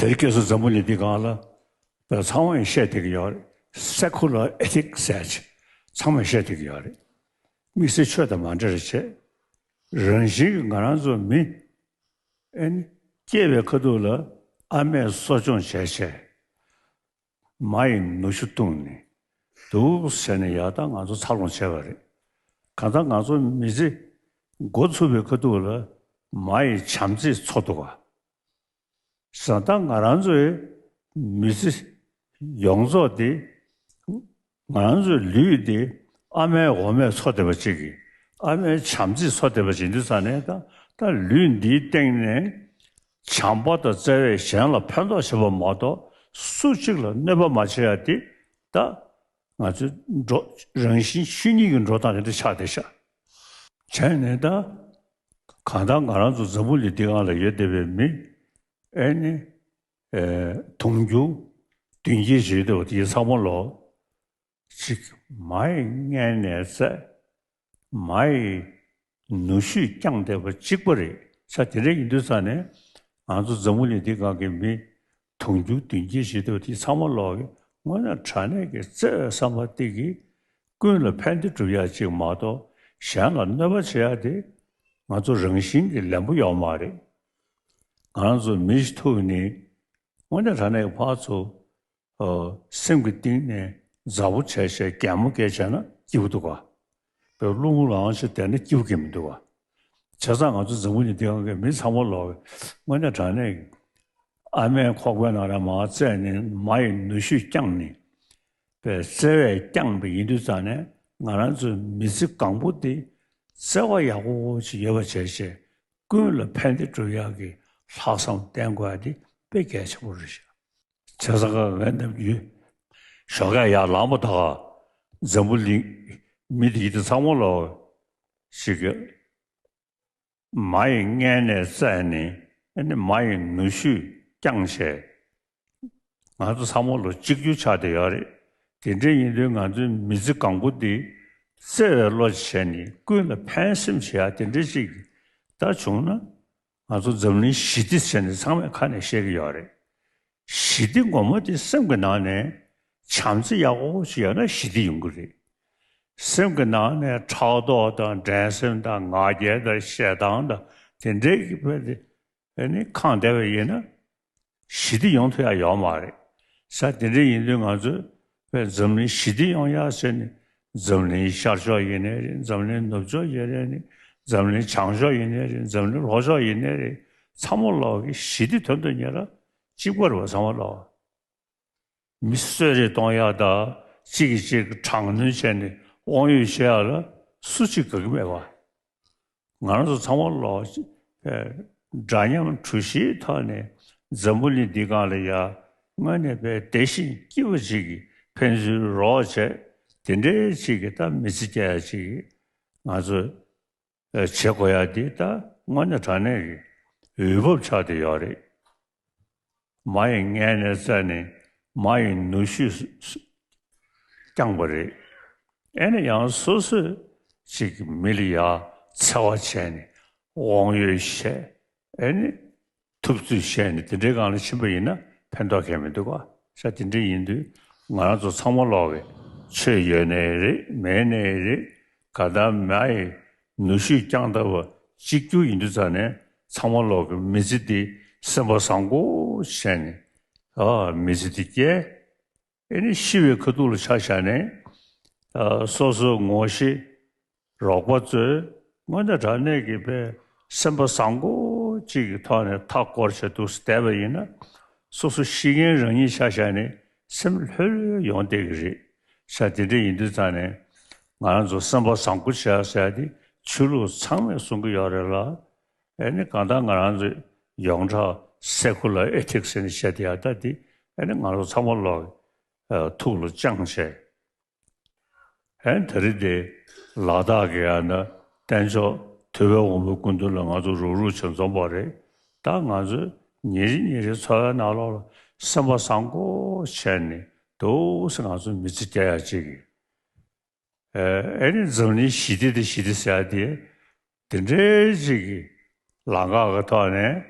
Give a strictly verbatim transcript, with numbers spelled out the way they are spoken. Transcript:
དེ་རིང་ཁ་སང་འཛམ་བུ་གླིང་འདི་སྒང་ལ་ཚང་མས་བཤད་བསྡད་ཀྱི་ཡོད་རེད། སེ་ཁུ་ལར་ཨེ་ཐིག་ཟེར་ཅིག་ཚང་མས་བཤད་བསྡད་ཀྱི་ཡོད་རེད། དམིགས་བསལ་ཆོས་དང་མ་འབྲེལ་བ་བྱས། རང་བཞིན་གྱིས་ང་རང་ཚོ་མི་ཨེ་ནི་སྐྱེས་པའི་ཁ་ཐུག་ལ་ཨ་མས་གསོ་སྐྱོང་བྱས་བྱས། མ་ཡི་ནུ་ཞོ་བཏུངས་ནས་འདུག་ཟེར་ནས་ཡར་ད་ང་ཚོ་འཚར་ལོངས་བྱས་པ་རེད། གང་ལྟར་ང་ཚོ་མི་ཚེ་འགོ་ཚུགས་པའི་ཁ་ཐུག་ལ་མ་ཡི་བྱམས་བརྩེས་འཚོ་འདུག་ག། བྱས་ཙང་ང་རང་ཚོའི་མི་ཚེ་ཡོངས་རྫོགས་དེ་ང་རང་ཚོའི་ལུས་དེ་ཨ་མའི་འོ་མས་འཚོ་བསྡད་པ་ཅིག་གིས། ཨ་མའི་བྱམས་བརྩེས་འཚོ་བསྡད་པ་ཅིག་ཡིན་དུས་ཙང་ནས། ད་ད་ལུས་འདིའི་སྟེང་ནས་བྱམས་པ་དང་བརྩེ་བས་གཞན་ལ་ཕན་ཐོགས་བྱེད་པ་མ་གཏོགས་སུ་གཅིག་ལ་གནོད་པ་མ་བྱེད་ཡ་དེ་ད་ང་ཚོའི་འགྲོ་རང་བཞིན་ཆོས་ཉིད་ཀྱི་འགྲོ་སྟངས་དེ་འདྲ་ཆགས་བསྡད་ཤག། བྱས་ནས་ད་གང་ལྟར་ང་རང་ཚོ་འཛམ་བུ་གླིང་འདི་སྒང་ལ་ཡོད་བསྡད་པའི་མི་ཨེ་ནི་ཨེ་དུང་ཕྱུར་བདུན་བརྒྱད་ཅིག་ཡོད་བསྡད་པ་དེ་ཚང་མ་ལོ་གཅིག་མ་ཡི་མངལ་ནས་བཙས། མ་ཡི་ནུ་ཞོས་བསྐྱངས་བསྡད་པ་གཅིག་པ་རེད། ས་དེ་འདྲ་ཡིན་དུས་ཙང་ནས་ང་ཚོ་འཛམ་བུ་གླིང་འདི་སྒང་གི་མི་དུང་ཕྱུར་བདུན་བརྒྱད་ཅིག་ཡོད་བསྡད་པ་དེ་ཚང་མ་ལོ་གི་དངོས་གནས་དྲང་གནས་ཀྱི་བརྩེ་བའི་བསམ་པ་གཅིག་གིས་ཀུན་ལ་ཕན་བདེ་སྒྲུབ་ཡ་གཅིག་མ་གཏོགས་གཞན་ལ་གནོད་པ་བྱེད་ཡ་དེ་ང་ཚོ་རང་བཞིན་གྱི་ལེན་པོ་ཡོད་མ་རེད། ང་རང་ཚོ་མི་ཞིག་ཐུག་ནས་དངོས་གནས་དྲང་གནས་ཀྱི་ཕར་ཚུར་ཨ་སེམས་ཀྱི་གཏིང་ནས་མཛའ་བོ་བྱས་བྱས་གད་མོ་བགད་བྱས་ན་སྐྱིད་པོ་འདུག་ག། བའི་རླུང་ལངས་ཤིག་བསྡད་ན་སྐྱིད་པོ་གང་མི་འདུག་ག། བྱས་ཙང་ང་ཚོ་འཛམ་བུ་གླིང་འདི་སྒང་གི་མི་ཚང་མ་ལོ་གི་དངོས་གནས་དྲང་གནས་ཀྱི་ཨ་མའི་ཁོག་པའི་ནང་ལ་མར་བཙས་ནས་མ་ཡི་ནུ་ཞོས་བསྐྱངས་ནས་པའི་བརྩེ་བས་བསྐྱངས་པ་ཡིན་དུས་ཙང་ནས་ང་རང་ཚོའི་མི་ཚེ་གང་པོ་དེ་བརྩེ་བ་ཡག་པོ་ཞིག་ཡོད་པ་བྱས་བྱས་ཀུན་ལ་ཕན་བདེ་སྒྲུབ་ཡག་གི་ལྷག་བསམ་བསྟེན་དགོས་ཡ་དེ་དཔེ་གལ་ཆེན་པོ་རེད་ཤག། བྱས་ཙང་ང་ནམ་རྒྱུན་ཞོགས་ཀས་ཡར་ལངས་པ་དང་འཛམ་བུ་གླིང་མི་དེ་ཡིན་དེ་ཚང་མ་ལོ་ཞིག་གི་མ་ཡི་མངལ་ནས་བཙས་ནས་ཨ་ནི་མ་ཡི་ནུ་ཞོས་བསྐྱངས་བྱས། ང་ཚོ་ཚང་མ་ལོ་གཅིག་གྱུར་ཆགས་བསྡད་ཡོད་རེད། དེ་འདྲ་ཡིན་དུས་ང་ཚོའི་མི་ཚེ་གང་པོ་འདི་བརྩེ་བའི་བློ་བྱས་ནས་ཀུན་ལ་ཕན་སེམས་བྱེད་ཡ་དེ་འདྲ་ཞིག་ད་བྱུང་ན། ང་ཚོ་འཛམ་གླིང་ཞི་བདེ་ཟེར་ནས་ཚང་མས་ཁ་ནས་བཤད་ཀྱི་ཡོད་རེད། ཞི་བདེ་ངོ་མ་དེ་སེམས་ཀྱི་ནང་ནས་བྱམས་བརྩེ་ཡག་པོ་ཞིག་ཡོད་ན་ཞི་བདེ་ཡོང་གི་རེད། སེམས་ཀྱི་ནང་ནས་ཕྲག་དོག་དང་འགྲན་སེམས་དང་ང་རྒྱལ་དང་ཞེ་སྡང་དང་དེ་འདྲའི་གི་བས་དེ་ཨ་ནི་ཁེངས་བསྡད་པ་ཡིན་ན། ཞི་བདེ་ཡོང་ཐུབ་ཡ་ཡོད་མ་རེད། ས་དེ་འདྲ་ཡིན་དུས་ང་ཚོས་བས་འཛམ་གླིང་ཞི་བདེ་ཡོང་ཡ་ཟེར་ནས་འཛམ་གླིང་ཤར་ཕྱོགས་ཡིན་ནའི་རེད། འཛམ་གླིང་ནུབ་ཕྱོགས་ཡིན་ནའི་རེད། འཛམ་གླིང་བྱང་ཕྱོགས་ཡིན་ནའི་རེད། འཛམ་གླིང་ལྷོ་ཕྱོགས་ཡིན་ནའི་རེད། ཚང་མ་ལོག་གི་ཞི་བདེ་དོན་དུ་གཉེར་ན་གཅིག་པ་རེད་པ། ཚང་མ་ལོག་མི་གསོད་རེས་གཏོང་ཡ་དང་གཅིག་གིས་གཅིག་གི་དྲག་གནོན་བྱས་ནས་དབང་ཡོད་བྱེད་ཡ་ལ་སུ་གཅིག་དགའ་གི་མེད་པ། ང་རང་ཚོ་ཚང་མ་ལོག་ཅིག་འདྲ་མཉམ་གྲུ་བཞིའི་ཐོག་ནས་འཛམ་བུ་གླིང་འདི་སྒང་ལ་ཡ་དངོས་གནས་དཔེ་བདེ་ཞིང་སྐྱིད་པོ་ཅིག་གི་ཕན་ཚུན་རོགས་བྱས། དེ་འདྲའི་ཅིག་གི་ད་མི་ཚེ་སྐྱེལ་ཡ་ཅིག་གི་ང་ཚོས་བྱེད་དགོས་ཡ་འདི་ད་དངོས་གནས་དྲང་གནས་ཀྱི་འོས་བབ་ཆགས་བསྡད་ཡོད་རེད། མ་ཡི་མངལ་ནས་བཙས་ནས་མ་ཡི་ནུ་ཞོས་བསྐྱངས་པ་རེད། ཨེ་ནི་ཡང་སོ་སོས་ཅིག་མི་ལ་ཡ་འཚེ་བ་བྱས་ནས་དབང་ཡོད་བཤད། ཨེ་ནི་ཐུབ་ཚོད་བཤད་ནས་དེ་འདྲའི་སྒང་ལ་ཕྱིན་པ་ཡིན་ན་ཕན་ཐོགས་གང་མི་འདུག་ག། ས་དེ་འདྲ་ཡིན་དུས་ང་རང་ཚོ་ཚང་མ་ལོག་གི་ཆོས་ཡོད་ནའི་རེད། མེད་ནའི་རེད། ག་ད་མ་ཡི་ནུ་ཞོས་བསྐྱངས་བསྡད་པ་གཅིག་གྱུར་ཡིན་དུས་ཙང་ནས་ཚང་མ་ལོག་གི་མི་ཚེ་འདི་སེམས་པ་བཟང་པོ་བྱས་ནས་ཨ་མི་ཚེ་འདི་སྐྱེལ། ཨེ་ནི་ཤི་བའི་ཁ་ཐུག་ལ་ཆ་བཞག་ནས་ཨ་སོ་སོའི་ངོ་ཤེས་རོགས་པ་ཚོས་དངོས་གནས་དྲང་གནས་ཀྱི་དཔེ་སེམས་པ་བཟང་པོ་གཅིག་གི་ཐོག་ནས་མཐའ་བསྐོར་བྱས་འདུག་སེ་བསྡད་པ་ཡིན་ན། སོ་སོ་ཤི་མཁན་རང་ཉིད་ཆ་བཞག་ནས་སེམས་ལྷོད་ལྷོད་ཡོང་བསྡད་ཀྱི་རེད། ས་དེ་འདྲ་ཡིན་དུས་ཙང་ནས་ང་རང་ཚོ་སེམས་པ་བཟང་པོ་བྱས་ཟེར་ཡ་དེ་ཆོས་ལུགས་ཚང་མས་གསུང་གི་ཡོད་རེད་ལ། ཨེ་ནི་གང་ལྟར་ང་རང་ཚོས་ཡོངས་གྲགས་སེ་ཁུ་ལར་ཨེ་ཐིག་ཟེར་ནས་བཤད་དེ་ཡ་ད་དེ་ཨེ་ནི་ང་རང་ཚོ་ཚང་མ་ལོག་ཨ་ཐུགས་ལ་བཅངས་བྱས། ཨེ་ནི་ད་རེས་དེ་ལ་དྭགས་ཀྱི་ཡ་ན་བསྟན་མཆོག་ཐུབ་པའི་དབང་པོའི་སྐུ་མདུན་ལ་ང་ཚོ་རུག་རུག་བྱས་འཛོམས་པ་རེད། ད་ང་ཚོས་ཉིན་རེ་ཉིན་རེའི་འཚོ་བའི་ནང་ལོགས་ལ་སེམས་པ་བཟང་པོ་བྱས་ནས་འདུག་སེ་ང་ཚོ་མི་ཚེ་སྐྱེལ་ཡ་ཅིག་གི་ཨེ་ནི་འཛམ་གླིང་ཞི་བདེ་དེ་ཞི་བདེ་ཟེར་ཡ་དེ་དེ་འདྲའི་ཅིག་གི་ལམ་ཁ་གི་ཐོག་ནས་